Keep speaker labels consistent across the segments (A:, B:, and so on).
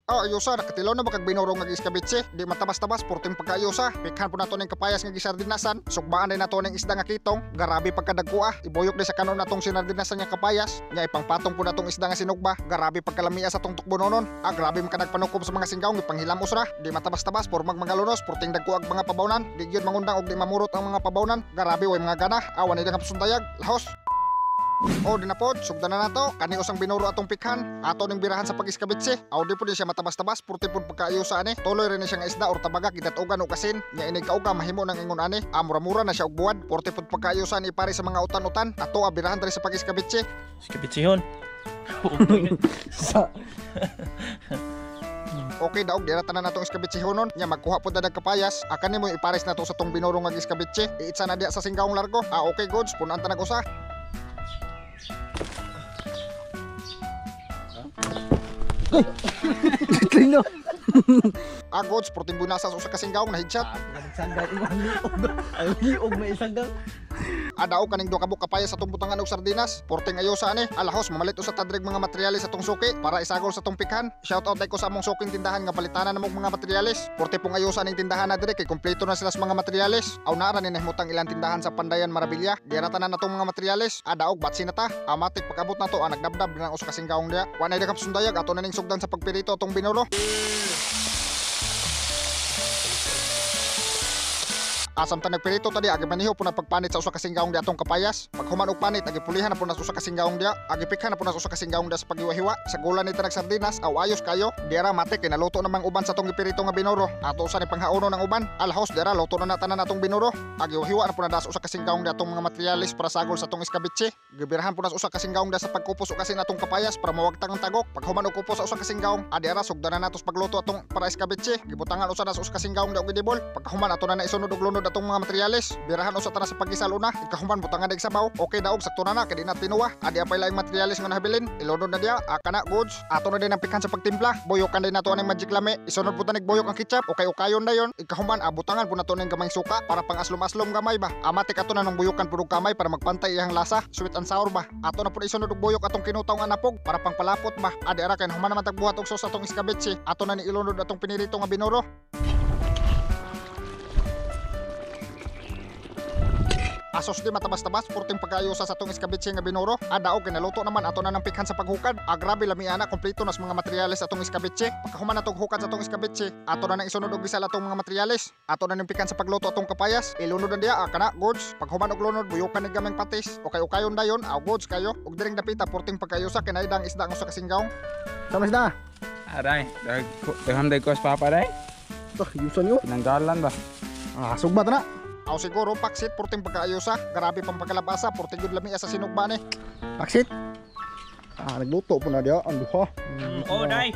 A: Oh, ayusa, nakatilaw na ba kag binuro nga iskabitse? Di matabas-tabas, porting pagkaayusa. Pikhan po nato ning kapayas nga gisardinasan. Sugbaan din nato ning isda nga kitong. Garabi pagkadagkua. Ibuyok di sa kanon natong sinardinasan nga kapayas. Nya ipangpatong po natong isda nga sinugba. Garabi pagkalamia sa tong tukbononon. Ah, grabe makadag panukob sa mga singgaw, gipanghilam usra. Di matabas-tabas, pormag mga lunos, porting dagko ag mga pabawnan. Di gyud mangundang og di mamurot ang mga pabawnan. Garabi way mga gana. Awan ni nga sundayag. Lahos. O di na pod, sugdan na nato. Kani usang binuro atong pikhan. Ato ning birahan sa pag-iskabitse. Aw di po di siya matabas-tabas, purti pod pagkaayo ani. Tuloy rin ni siya nga isda or tabaga gidatugan og asin. Nya inig kauga mahimo nang ingon ani. Ah, mura-mura na siya og buwad. Purti pod pagkaayo ani pare sa mga utan-utan. Ato birahan diri sa pag-iskabitse.
B: Iskabitsehon.
C: Sa
A: Okay daog dira tanan natong iskabitse hunon. Nya magkuha pod na kapayas. Akan nimo ipares nato sa tong binuro nga iskabitse. Iitsa na diya sa singgaong largo. Ah, okay goods, punan ta nag usa.
C: Trino.
A: Ah, goods, purting bunasa sa usa ka singgaong na headshot.
C: Sanggang imong liog. Ay liog na isanggang.
A: Adaw kaning duha ka buok kapayas sa atong butangan og sardinas. Porting ayosa ani. Alahos mamalit usa tadrig mga materyales sa atong suki para isagol sa atong pikhan. Shout out ko sa among suking tindahan nga palitanan namog mga materyales. Porte pong ayosa ning tindahan na dire kay kompleto na sila sa mga materyales. Aw naara ni nahimutang ilang tindahan sa Pandayan Marabilla. Dira tanan natong mga materyales. Adaog batsi na ta. Amatik pag-abot nato ang nagdabdab ng usa ka singgaong diya. Wa nay dakap sundayag ato na ning sugdan sa pagpirito atong binuro. Asam ta nagpirito tadi agi maniho po na pagpanit sa usa ka singgaong di atong kapayas. Paghuman og panit agi pulihan na po na sa usa ka singgaong dia. Agi pikhan na po na sa usa ka singgaong dia sa paghiwa-hiwa. Sa gula ni tanag sardinas aw ayos kayo. Dira mate kay naluto namang uban sa atong gipirito nga binuro. Ato usa ni panghaono ng uban. Alhos dira luto na na tanan atong binuro. Agi hiwa na po na sa usa ka singgaong di atong mga materyales para sagol sa atong iskabitse. Gibirahan po na sa usa ka singgaong dia sa pagkupos og asin atong kapayas para mawagtang ang tagok. Paghuman og kupos sa usa ka singgaong, adira sugdan na nato sa pagluto atong para iskabitse. Gibutangan usa na sa usa ka singgaong dia og gidibol. Pagkahuman ato na isunod og lunod atong mga materyales. Birahan usa ta na sa paggisal una, ikahuman butangan dig sabaw. Okay daog sakto na na kay di na tinuwa. Adi apay laing materyales nga nahabilin. Ilunod na diya, aka na goods. Ato na din ang pikhan sa pagtimpla. Boyokan din nato aning magic lami. Isunod po tanig boyok ang ketchup. Okay ukayon dayon. Ikahuman abutangan po nato ning gamay suka para pang aslom-aslom gamay ba. Amatik ato na nang boyokan pud og kamay para magpantay iyang lasa. Sweet and sour ba. Ato na pud isunod og boyok atong kinutaw nga napog para pang palapot ba. Adi ara kay human naman tagbuhat og sauce atong iskabitse. Ato na ni ilunod atong pinirito nga binuro. Asos di matabas-tabas, purting pag-ayusa sa atong iskabitse nga binuro. Adaog kinaluto naman ato na ng pikhan sa paghukad. Agrabe lami ana, kompleto nas mga materyales atong iskabitse. Pagkahuman atong hukad sa atong iskabitse, ato na nang isunod og gisal atong mga materyales. Ato na ng pikhan sa pagluto atong kapayas. Ilunod na diya, kana goods. Paghuman og lunod, buyukan ni gameng patis. Okay ukayon dayon, aw goods kayo. Og diring dapita purting pag-ayusa kinaidang isda ang usa ka singgaong.
C: Sama isda.
D: Aray, dagham day ko sa papa day.
C: Toh, yuson yo.
D: Nanggalan ba?
C: Ah, sugba ta na.
A: Aw siguro paksit purting pagkaayusa. Grabe pang pagkalabasa, purting gud lami sa sinugba ni.
C: Paksit. Ah, nagluto po na diya ang duha.
B: Oh, day.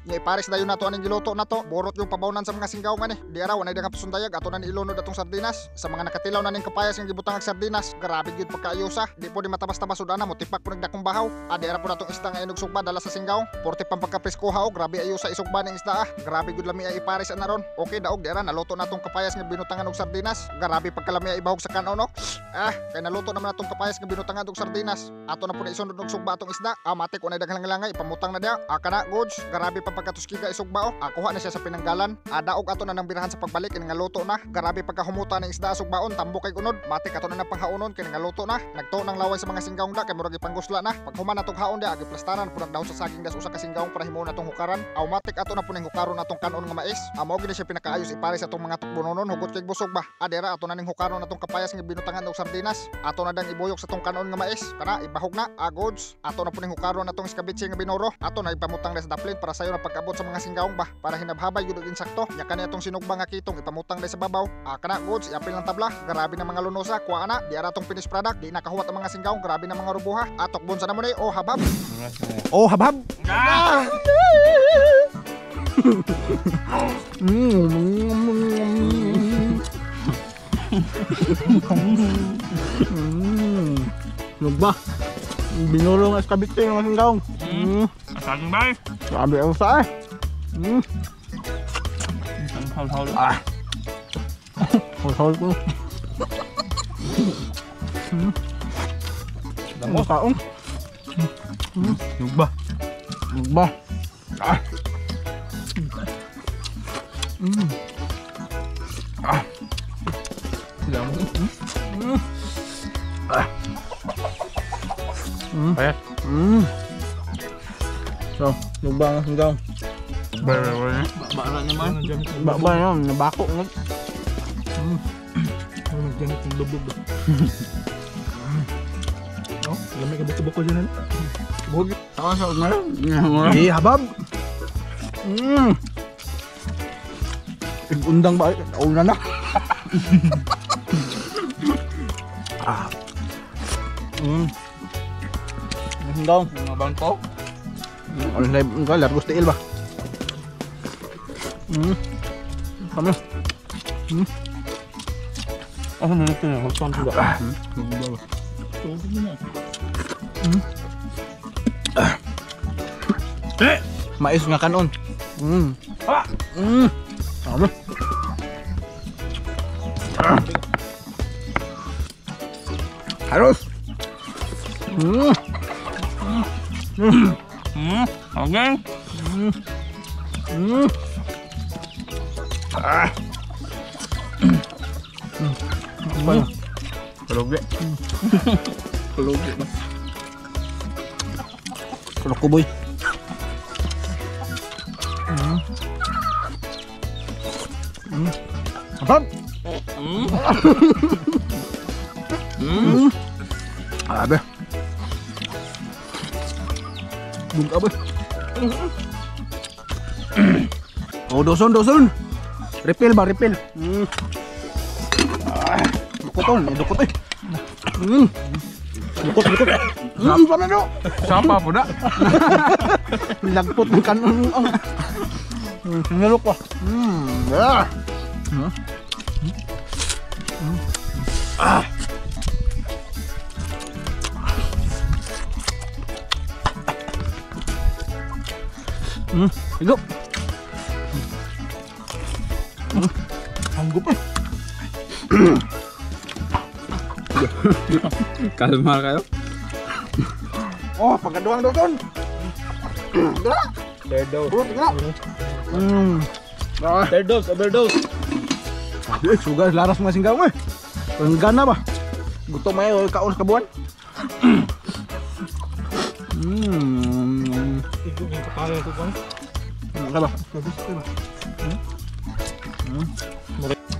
A: Nya ipares dayon nato aning giluto nato. Borot yung pabawnan sa mga singgaw nga ni. Di araw anay daghan pasundayag ato na ni ilunod atong sardinas. Sa mga nakatilaw na ning kapayas nga gibutang ag sardinas, grabe gyud pagkaayusa. Di po di matabas-tabas ud ana mo tipak po nagdakong bahaw. Adi ara po natong isda nga inog sugba dala sa singgaw. Porte pang pagkapreskoha o grabe ayusa isugba ning isda ah. Grabe gyud lami ay ipares ana ron. Okay daog di ara naluto natong kapayas nga binutangan og sardinas. Grabe pagkalami ay ibahog sa kanon no. Ah, kay naluto naman atong kapayas nga binutangan og sardinas. Ato na po na isunod og sugba atong isda. Amatik unay daghang langay ipamutang na diya. Kana goods. Grabe pa pagkatuskiga isugba o. Akuha na siya sa pinanggalan. Adaog ato na nang birahan sa pagbalik kini nga luto na. Grabe pagkahumuta ng isda sugbaon tambo kay unod. Matik ato na nang panghaonon kini nga luto na. Nagtuo ng laway sa mga singgaong da kay murag ipangusla na. Paghuman natong haon da agi plastaran punag dahon sa saging das usa ka singgaong para himuon atong hukaran. Automatic ato na puning hukaron atong kanon nga mais. Amo gid siya pinakaayos ipares atong mga tukbononon hugot kay busog ba. Adera ato na ning hukaron atong kapayas nga binutangan og sardinas. Ato na dang ibuyok sa atong kanon nga mais. Kana ibahog na goods. Ato na puning hukaron atong iskabitse nga binuro. Ato na ipamutang na sa daplin para sayo na pagkabot sa mga singgaong ba para hinabhabay gyud og insakto. Nya kani atong sinugba nga kitong ipamutang na sa babaw. Kana goods iapil ng tabla. Grabe na mga lunosa kuha na. Di ara atong finished product. Di nakahuwat ang mga singgaong. Grabe na mga rubuha. Atok bonsa na mo ni oh habab.
C: Oh, habhab.
B: Ah!
C: Lugba. Binuro nga iskabitse ng singgaong.
B: Saging bay.
C: Grabe ang sa eh.
B: Hol-hol.
C: Ah. Hol-hol ko. Damo kaong.
D: Lugba.
C: Lugba. Ah.
D: Ah. Sila mo. Ah. Kaya.
C: So, lubang ang singgaw.
D: Ba naman.
C: Ba yun, nabako nga.
B: Nagjanit ng lubog ba? No? Lamig ka buko-buko dyan ano?
C: Buhog.
D: Ako sa ugma.
C: Eh, habab. Undang ba? Una na. Ah. Singgaw.
D: Mga bangko.
C: Ano na yung largos tiil ba? Kami.
B: Ako na ito na. Huwag sila.
C: Mais nga kanon.
B: Ah!
C: Kami. Haros.
B: Okay.
C: Ah.
D: Kalugi.
C: Kalugi ba? Kulok kuboy. Abang. Abe. Bungka boy. Oh, doson, doson. Refill ba, refill. Ah, dukot on, dukot eh. Dukot, dukot. Sama na.
D: Sapa po na.
C: Lagpot ng kanon. Sinalok pa. Yeah. Ah. Higo. Hanggup eh.
D: Kalma kayo.
C: Oh, pagkaduang doon. Dra.
D: Third dose.
C: Bro, dra. Ah.
B: Third dose, overdose.
C: Eh, sugar laras mga singgaw eh. Ang gana ba? Gutom ayo kaon sa kabuan.
B: Igo yung kapala ko ko.
C: Ano ka ba?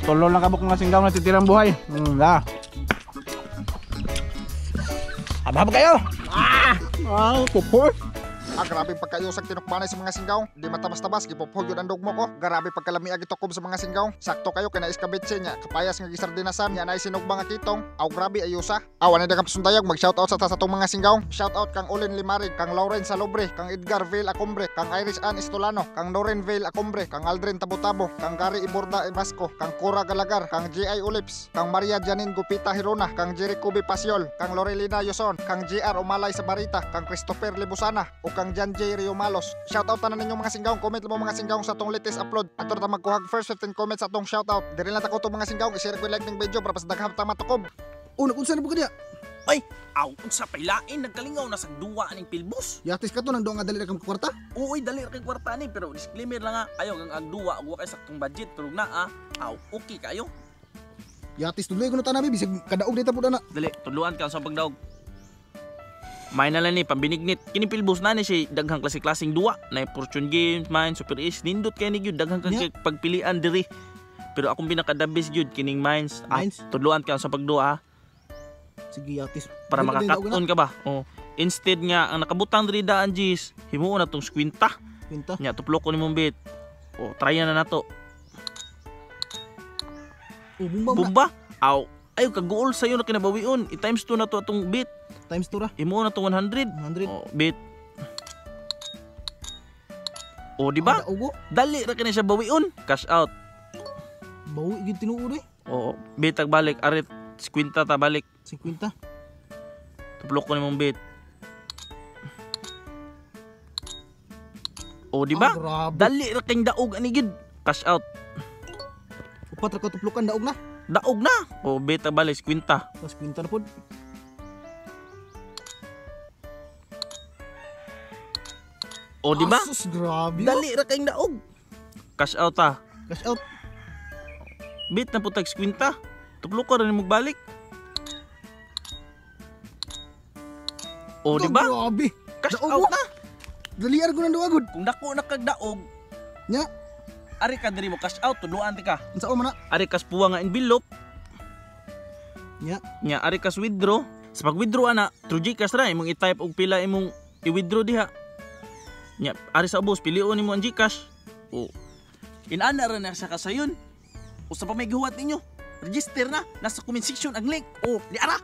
C: Tulo lang kabuk mga singgaw na titirang buhay. Ah. Habhab kayo. Ah! Ah, pupo.
A: Ah, grabe pagkayusag tinukbanay sa mga singgaw. Di matabas-tabas, gipophog yun ang dugmo ko. Grabe pagkalami gitukob sa mga singgaw. Sakto kayo kay naiskabitse niya. Kapayas nga gisardinasan niya na sinugba nga kitong. Aw grabe ayusa. Aw ani daghang pasundayag mag-shoutout sa ta sa atong mga singgaw. Shoutout kang Olin Limarig, kang Lauren Salobre, kang Edgar Vale Acombre, kang Irish Ann Estolano, kang Loren Vale Acombre, kang Aldrin Tabutabo, kang Gary Iborda Ibasco, kang Cora Galagar, kang G.I. Ulips, kang Maria Janine Gupita Hirona, kang Jericho B. Pasiol, kang Lorelina Yoson, kang G.R. Umalay Sabarita, kang Christopher Libusana, o kang John J. Riomalos. Shoutout tanan ninyong mga singgaw. Comment mo mga singgaw sa atong latest upload. Ato ta magkuhag first 15 comments sa atong shoutout. Diri lang ta ko mga singgaw. I-share ko like ning video para pas daghang ta matukob.
C: Oh, nagunsa na po ka diya?
E: Ay, aw, unsa pailain nagkalingaw na sa duwa aning pilbos.
C: Yatis ka to nang doon nga dali na kang kwarta?
E: Uy, dali ra kay kwarta ni pero disclaimer lang ha. Ayaw ang agduwa ug wa kay saktong budget pero naa, aw, okay kayo.
C: Yatis tuloy ko na tanabi bisag kadaog dita po na.
E: Dali, tudluan ka sa pagdaog. May na lang ni pambinignit. Kini pilbos na ni siya daghang klase-klaseng duwa. Na Fortune Games, Mine, Super Ace, nindot kay ni gyud daghang
C: Yeah.
E: kay pagpilian diri. Pero akong pinaka-the best gyud kining Mines. Ah,
C: Mines?
E: tudluan ka sa pagduwa ha.
C: Sige yatis.
E: Para
C: Dili, dili, daog na.
E: makakaton ka ba? Oh. Instead nga ang nakabutang diri daan Gis, himuon na tong skwinta.
C: Kwinta.
E: Nya tuplok ko nimong bit. Oh, try na nato.
C: Oh, bumba mo na.
E: Bumba. Aw, ayo kaguol sayo na kinabawion. I times 2 na to atong bit.
C: Times 2 ra.
E: Himuon na tong 100.
C: 100.
E: Oh, bit. Oh, di ba?
C: Daog.
E: Dali ra kini siya bawion. Cash out.
C: Bawi gyud tinuod eh.
E: Oh, bit tag balik arit 50 ta balik.
C: 50.
E: Tuplok ko nimong bit. Oh, di ba?
C: Ah, grabe.
E: Dali ra king daog ani gid. Cash out.
C: Upat ra ka tuplokan daog na.
E: Daog na. Oh, bit tag balik 50.
C: Tapos 50 na pod.
E: Oh, di ba?
C: Asus, grabe.
E: Dali ra kayong daog. Cash out ta.
C: Cash out.
E: Bit na po tag 50. Tuplo ka rin magbalik. O, di ba?
C: Grabe.
E: Cash
C: Daog
E: out
C: mo.
E: na.
C: Dalian ko nang duagod.
E: Kung dako na kag daog,
C: Nya,
E: ari ka diri mo cash out, tudloan ti ka.
C: unsa man na?
E: Ari kas puwa nga envelope,
C: Nya.
E: nya ari kas withdraw. Sa pag-withdraw ana, through GCash ra imong i-type og pila imong i-withdraw diha. Nya ari sa ubos pilion nimo ang GCash. O inana ra na siya kasayon. Usa pa may gihuwat ninyo. Register na, nasa comment section ang link. O, di ara.